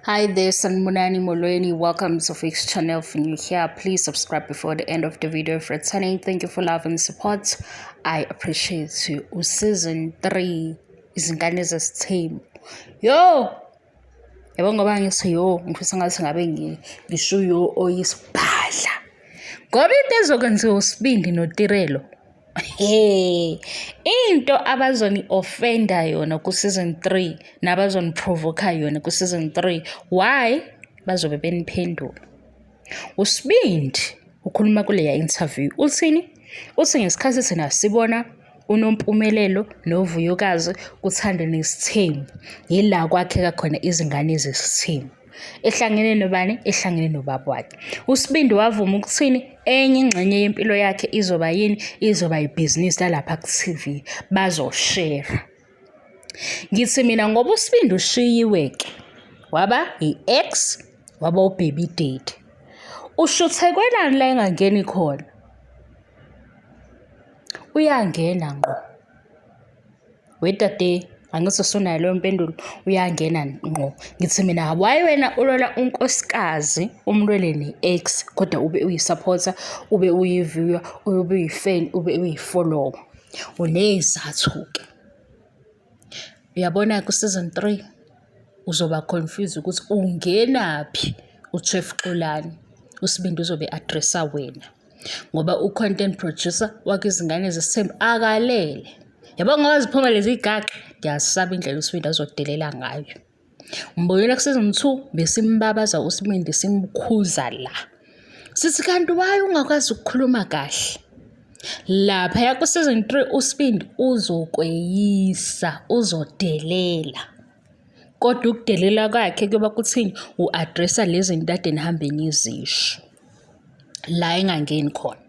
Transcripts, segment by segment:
Hi there, Sanibonani Molweni. Welcome to Fix Channel. If you're new here, please subscribe before the end of the video. If returning, thank you for love and support. I appreciate you. Season 3 Izingane Zesithembu. Yo! Yabo ngoba ngithi yo, ngifisa ngathi ngabe ngisho yo oyisibhadla. Ngoba into ezokwenziwa uSibindi noTirelo. Hey, into abazoni-offenda yona ku-season 3 nabazoni-provoka yona ku-season 3 why bazobe beniphendula. USibindi ukhuluma kuleya interview uthini? Uthi ngesikhathi thina sibona uNompumelelo noVuyokazi kuthando nesithembu yila kwakheka khona izingane zesithembu. Ehlangene nobani? Ehlangene nobaba wakhe. USibindi wavuma ukuthini? Enye ingxenye yempilo yakhe izoba yini? Izoba ibhizinisi lalapha ku-TV. Bazoshera. Ngithi mina ngoba uSibindi ushiyiwe-ke, waba i-ex, waba u-baby daddy. Ushuthekwelani la engangeni khona? Uyangena ngqo. Wedade, angithi usunayo leyo mpendulo, uyangena ngqo. Ngithi mina why wena ulwela unkosikazi umlwele ne-ex kodwa ube uyi-supporter, ube uyi-viewer, ube uyi-fan, ube uyi-follower. Uney'zathu-ke. Uyabona ku-season 3 uzoba confused ukuthi ungenaphi uChef Xolani. USibindi uzobe addressa wena. Ngoba u-content producer wakhe Izingane Zesithembu akalele. Yabo ngoba ziphuma lezi gaxa, ngiyasaba indlela uSibindi azodelela ngayo. Mbonile ku-season 2 besimbabaza uSibindi simkhuza la. Sithi kanti why ungakwazi ukukhuluma kahle? Laphaya ku-season 3 uSibindi uzokweyisa, uzodelela. Kodwa ukudelela kwakhe kuyoba kuthini? U-addressa lezi zinto kade nihambe nizisho. La engangeni khona.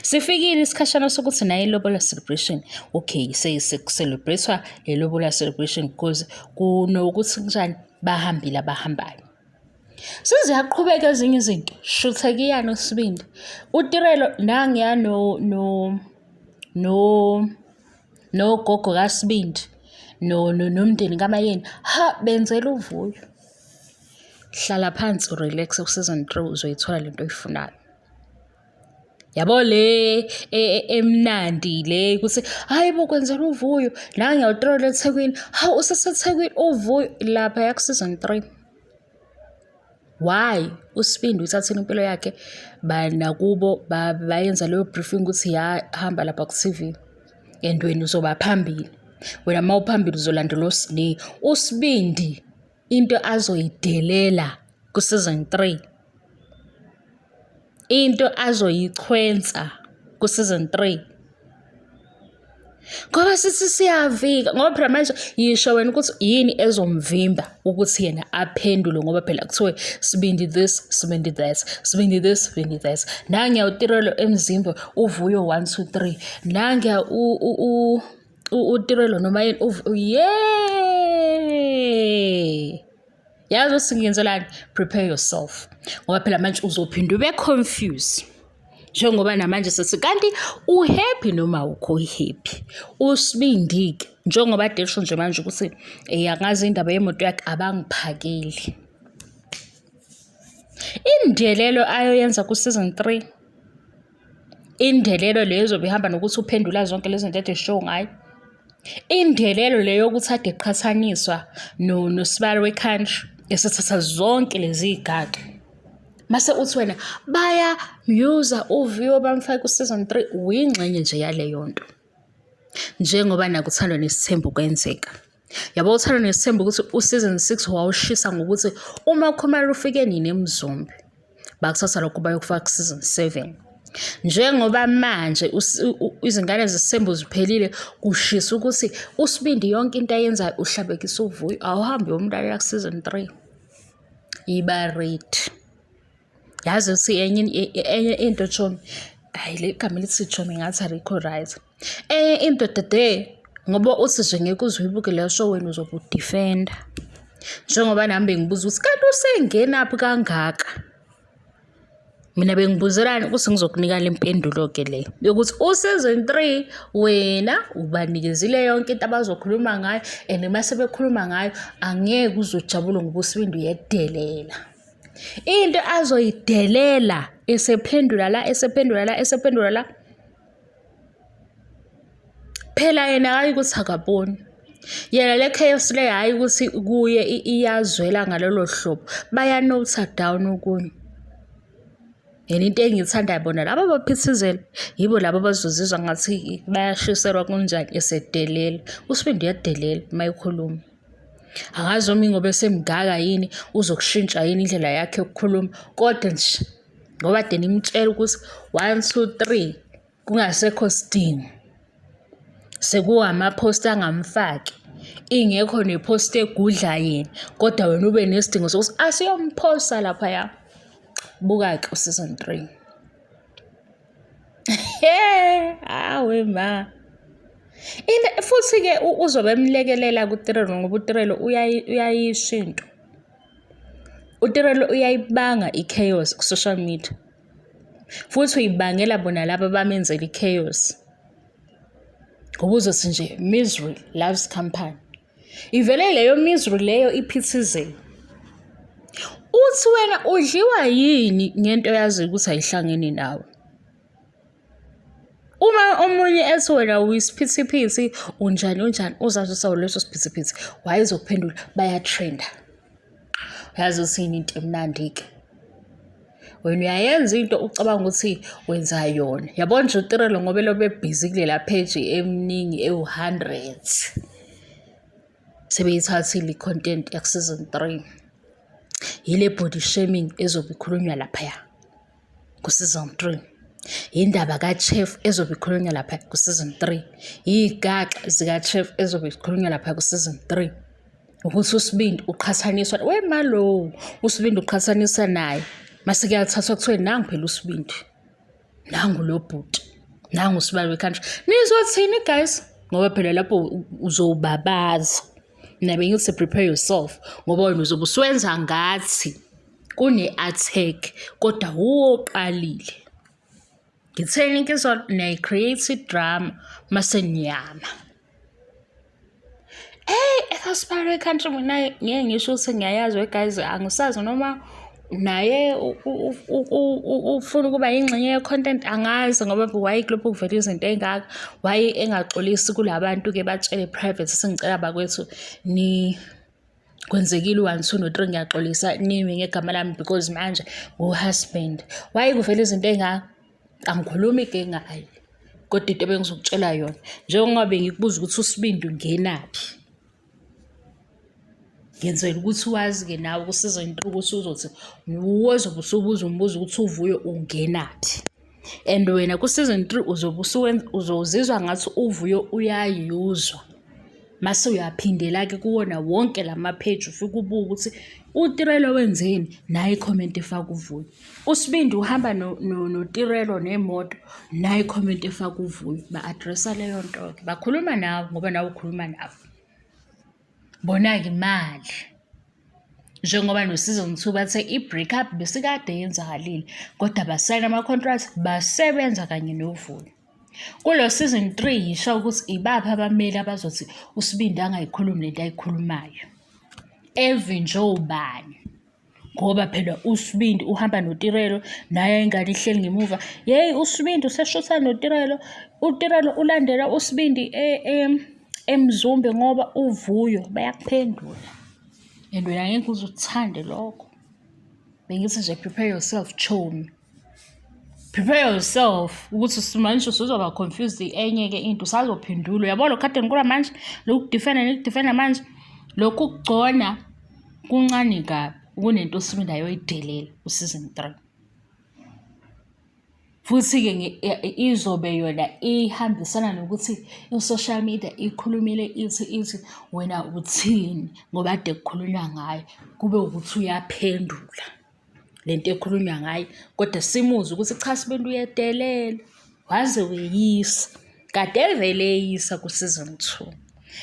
Sifikile isikhashana sokuthi naye ilobola celebration. Okay, sekucelebrate-wa le lobola celebration because kunokuthi kunjani bahambile abahambayo. Seziyaqhubeka ezinye izinto. Shuthekiyani uSibindi. UTirelo nangiya no no no nogogo kaSibindi no nomndeni kaMayeni. Ha benzela uvuyo. Hlala phansi urelax ku-season 3 uzoyithola lento oyifunayo. Yabo le emnandi le ukuthi hayi bo kwenzela uvuyo la ngiyawutrola eThekwini hawu useseThekwini uvuyo lapha ya ku-season 3. Why uSibindi uthathile impilo yakhe banakubo bayenza leyo briefing ukuthi ya hamba lapha ku-TV and wena uzoba phambili. Wena uma uphambili uzolandela uSne. USibindi into azoyidelela ku-season 3 into azoyichwensa ku-season 3 ngoba sithi siyavika ngoba phela manje yisho wena ukuthi yini ezomvimba ukuthi yena aphendule ngoba phela kuthiwe Sibindi this, Sibindi that, Sibindi this, Sibindi that. Nangiya uTirelo emzimba uvuyo 1 2 3. Nangiya uTirelo noma yini yeah. Yazi ukuthi ngiyenzelani? Prepare yourself. Ngoba phela manje uzophinda ube confused. Njengoba namanje sithi kanti uhappy noma ukho happy. USibindi-ke njengoba desho nje manje ukuthi angazi indaba yemoto yakhe abangiphakeli. Indelelo ayoyenza ku-season 3 indelelo leyo izobe ihamba nokuthi uphendula zonke lezi zinto ade show ngayo. Indelelo leyo yokuthi ade eqhathaniswa noSibali we-country esethatha zonke lezi y'gaxa. Mase uthi wena bayamyuza uViyo bamfake ku-season 3 uyingxenye nje yaleyo nto. Njengoba nakuThando Nesithembu kwenzeka. Yabo uThando Nesithembu ukuthi u-season 6 wawushisa ngokuthi uma uKhumalo ufike nini eMzumbe bakuthatha lokho bayokufaka ku-season 7. Njengoba manje izingane zesithembu ziphelile kushisa ukuthi uSibindi yonke into ayenzayo uhlabekisa uVuyo awuhambe uyomlalela ku-season 3. Yiba ready. Yazi ukuthi enye enye into chomi, hhayi le gama elithi chomi ngathi alikho right. Enye into dede ngoba uthi nje ngeke uze uyibuke leyo show wena uzobe udifenda. Njengoba nami bengibuza ukuthi kanti usengenaphi kangaka? Mina bengibuzelani ukuthi ngizokunika le mpendulo-ke le yokuthi u-season 3 wena ubanikezile yonke into abazokhuluma ngayo and uma sebekhuluma ngayo angeke uzojabula ngoba usibindi uyedelela. Into azoyidelela esephendula la esephendula la esephendula la phela yena hhayi ukuthi akaboni. Yena le chaos le hhayi ukuthi kuye iyazwela ngalolo hlobo, baya-note-a down okunye. And into engiyithandayo bona laba abaphithizela yibo laba abazozizwa ngathi bayashiselwa kunjani esedelela. USibindi uyadelela uma ekhuluma. Angazi noma ingoba esemngaka yini uzokushintsha yini indlela yakhe yokukhuluma kodwa nje ngoba kade nimtshela ukuthi one, two, three kungasekho sidingo sekuwama-post angamfaki ingekho ne-post egudla yena kodwa wena ube nesidingo sokuthi asiyomphosa laphaya. Buka-ke u-season 3. Hawe ma. Into futhi-ke uzobe emlekelela kuTirelo ngoba uTirelo uyayisho into. UTirelo uyayibanga i-chaos ku-social media. Futhi uyibangela bona laba abamenzela i-chaos. Ngoba uzothi nje misery loves company. Ivele leyo misery leyo iphithizela. Uthi wena udliwa yini ngento oyaziyo ukuthi ayihlangene nawe? Uma omunye ethi wena uyisiphithiphithi unjani unjani uzazi ukuthi awuleso siphithiphithi wayezokuphendula bayatrenda. Uyazi ukuthi yini into emnandi-ke? Wena uyayenza into ucabanga ukuthi wenza yona. Yabona nje uTirelo ngoba elobe ebhizi kulela page eminingi ewu-hundreds. Sebeyithathile i-content yaku-season 3. Yile body shaming ezobe ikhulunywa laphaya ku-season 3. Yindaba ka-chef ezobe ikhulunywa lapha ku-season 3. Iy'gaxa zika-chef ezobe zikhulunywa lapha ku-season 3. Ukuthi uSibindi uqhathaniswa wema lowo uSibindi uqhathanisa naye mase kuyathathwa kuthiwe nangu phela uSibindi nangu lo bhuti nangu usibali we-country nizothini guys ngoba phela lapho uzowubabaza mina bengithi prepare yourself ngoba wena uzobe usuwenza ngathi kune-attack kodwa wuwoqalile ngitheni insizwa niyayi-create i-drama mase niyama. Hey, eSpire Country mina ngeke ngisho ukuthi ngiyayazi we guys angisazi noma naye ufuna ukuba yingxenye ye-content angazi ngoba why kulokhu kuvela izinto ey'ngaka why engaxolisi kula bantu-ke batshele private sengicela bakwethu ni kwenzekile u-one two no-three ngiyaxolisa nimi ngegama lami because manje ngu-husband why kuvela izinto ey'ngaka angikhulumi-ke ngayo kodwa into ebengizokutshela yona njengoba bengikubuza ukuthi uSibindi ungenaphi ngenzela ukuthi wazi-ke nawe kusiza into ukuthi uzothi wuwe ozobe usubuza umbuzo ukuthi uVuyo ungenaphi and wena ku-season 3 uzobe uzozizwa ngathi uVuyo uyayuzwa mase uyaphindela-ke kuwona wonke la mapheji ufike ubuke ukuthi uTirelo wenzeni naye i-comment efaka uVuyo. USibindi uhamba noTirelo nemoto naye i-comment efaka uVuyo. Ba-address-a leyo nto-ke bakhuluma nawe ngoba nawe ukhuluma nabo. Bona-ke imali njengoba no-season 2 bathe i-break up besikade yenzakalile kodwa basayina ama-contract basebenza kanye noVuyo. Kulo season 3 yisho ukuthi ibaphi abameli abazothi uSibindi angayikhulumi lento ayikhulumayo. Evinjwe ubani? Ngoba phela uSibindi uhamba noTirelo naye ingane ihleli ngemuva. Yeyi uSibindi useshutha noTirelo, uTirelo ulandela uSibindi eMzumbe ngoba uVuyo bayakuphendula. And wena ngeke uze uthande lokho. Bengithi nje prepare yourself chomi. Prepare yourself ukuthi manje usuzoba confused enye-ke into usazophendula. Uyabona lokhu kade ngikhuluma manje, lokhu kudifenda nikudifenda manje, lokhu kugcona kuncane kabi kunento oSibindi ayoyidelela ku-season 3. Futhi-ke izobe yona ihambisana nokuthi i-social media ikhulumile ithi ithi wena uthini ngoba kade kukhulunywa ngayo kube ukuthi uyaphendula lento ekhulunywa ngayo kodwa simuzwe ukuthi cha Sibindi uyedelela waze weyisa kade evele eyisa ku-season 2.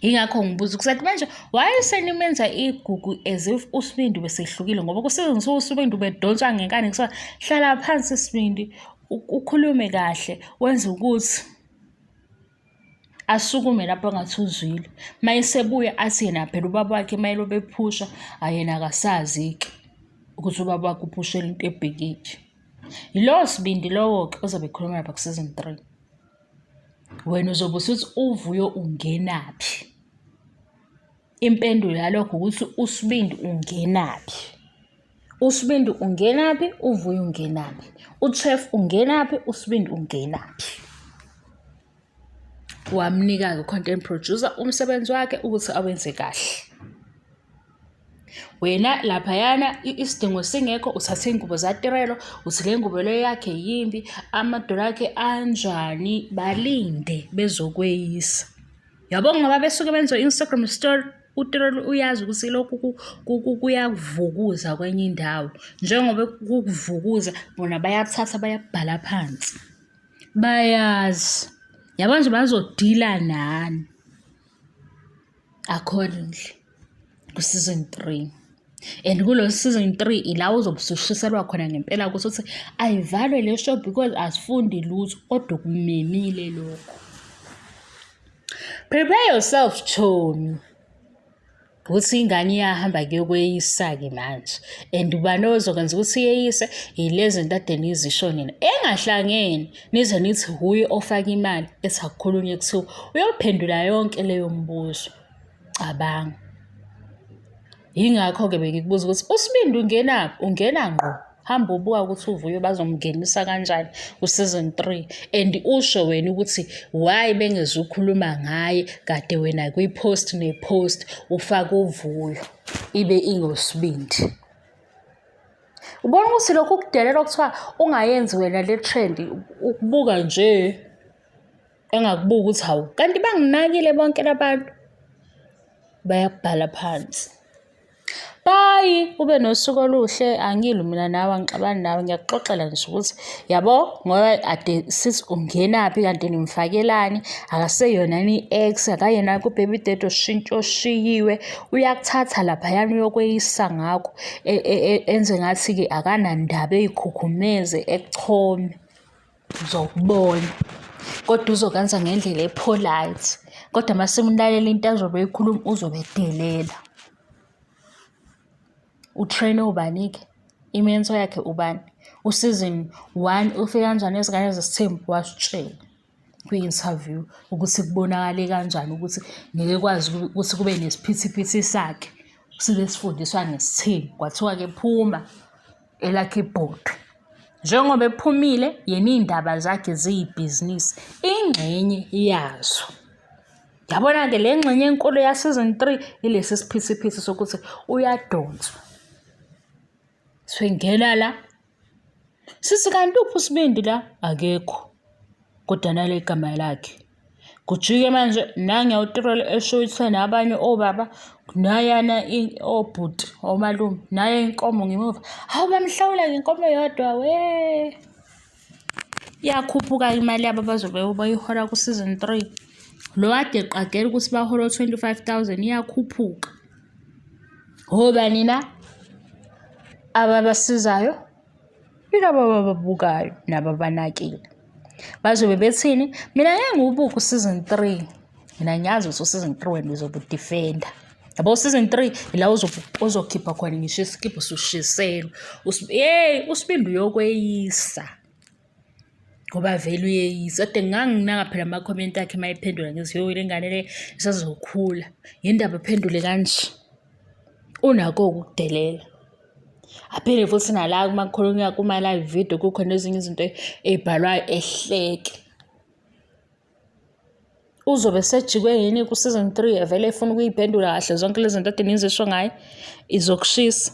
Yingakho ngibuza ukuthi manje why senimenza igugu as if uSibindi besehlukile ngoba ku-season 2 uSibindi ubedonswa ngenkani kuthiwa hlala phansi Sibindi ukhulume kahle wenze ukuthi asukume lapho engathi uzwile. Mayesebuya athi yena phela ubaba wakhe mayelobe ephusha ayena akasazi-ke ukuthi ubaba wakhe uphushela into ebhekephi. Yilowo Sibindi lowo-ke ozobe ekhuluma lapha ku-season 3. Wena uzobe usuthi uVuyo ungenaphi? Impendulo yalokho ukuthi uSibindi ungenaphi? USibindi ungenaphi? UVuyo ungenaphi? UChef ungenaphi? USibindi ungenaphi? Wamnika-ke u-content producer umsebenzi wakhe ukuthi awenze kahle. Wena laphayana isidingo singekho uthathe iy'ngubo zaTirelo uthi le ngubo le yakhe yimbi, amadolo akhe anjani, balinde bezokweyisa. Yabo ngoba besuke benze i-Instagram story, uTirelo uyazi ukuthi lokhu kuyakuvukuza kwenye indawo. Njengoba kukuvukuza bona bayakuthatha bayakubhala phansi. Bayazi. Yabo nje bazodila nani accordingly ku-season 3. And kulo season 3 ila uzobe usushiselwa khona ngempela ukuthi uthi ayivalwe le show because asifundi lutho kodwa ukumemile lokho. Prepare yourself chomi. Ukuthi ingane iyahamba kuyokweyisa-ke manje and ubani ozokwenza ukuthi iyeyise yilezi zinto ade nizisho nina engahlangene nize nithi wuye ofaka imali ethi akukhulunywe kuthiwa uyophendula yonke leyo mbuzo. Cabanga. Yingakho-ke bengikubuza ukuthi uSibindi ungenaphi? Ungena ngqo. Hamba ubuka ukuthi uVuyo bazomngenisa kanjani ku-season 3 and usho wena ukuthi why bengezukhuluma ngaye kade wena kwi-post ne-post ufake uVuyo ibe ingoSibindi. Ubona ukuthi lokhu kudelela okuthiwa ungayenzi wena le trend ukubuka nje engakubuka ukuthi hawu kanti banginakile bonke labantu bayakubhala phansi. Bye, ube nosuku oluhle angilwi mina nawe angixabani nawe ngiyakuxoxela nje ukuthi yabo ngoba ade sithi ungenaphi kanti nimfakelani akaseyona ni-ex akayena ku-baby daddy oshintsha oshiyiwe uyakuthatha laphayana uyokweyisa ngakho e, e, e, enze ngathi-ke akanandaba eyikhukhumeze ekuchome. Uzokubona kodwa uzokwenza ngendlela e-polite kodwa uma simlalela into azobe eyikhuluma uzobe edelela. U-train-e ubani-ke? I-mentor yakhe ubani? U-season one ufike kanjani Izingane Zesithembu wasitshela kwi-interview ukuthi kubonakale kanjani ukuthi ngeke kwazi ukuthi kube nesiphithiphithi sakhe sibe sifundiswa ngesithembu. Kwathiwa-ke phuma elakhe ibhodwe. Njengoba ephumile yena iy'ndaba zakhe ziyibhizinisi, ingxenye yazo. Yabona-ke le ngxenye enkulu ya-season 3 ilesi siphithiphithi sokuthi uyadonswa. Singena la. Sisi kanti uphi uSibindi la? Akekho. Kodwa nale igama lakhe. Kujike manje nangiya uTirelo esho nabanye obaba nayana obhuti omalume naye inkomo ngemuva. Hawu bamhlawula ngenkomo yodwa we. Iyakhuphuka imali yabo abazobe bayihola ku-season 3. Lo kade eqagela ukuthi bahola o-25 000 iyakhuphuka. Obani na ababasizayo? Yilabo abababukayo nababanakile. Bazobe bethini? Mina ngeke ngiwubuke u-season 3. Mina ngiyazi ukuthi u-season 3 wena uzobe udefenda. Yabo u-season 3 ila ozokhipha khona ngisho isikibha usushiselwa. Yeyi uSibindi uyokweyisa. Ngoba vele uyeyisa. Kade nganginaka phela ama-comment akhe uma ephendula ngithi yo le ngane le isazokhula. Yini ndaba ephendule kanje? Unako ukudelela. Aphinde futhi nala uma kukhulunywa kuma-live video kukhona ezinye izinto ey'bhalwayo ehleke. Uzobe sejikwe yini ku-season 3 evele efuna ukuyiphendula kahle zonke lezi zinto ade nizisho ngaye izokushisa.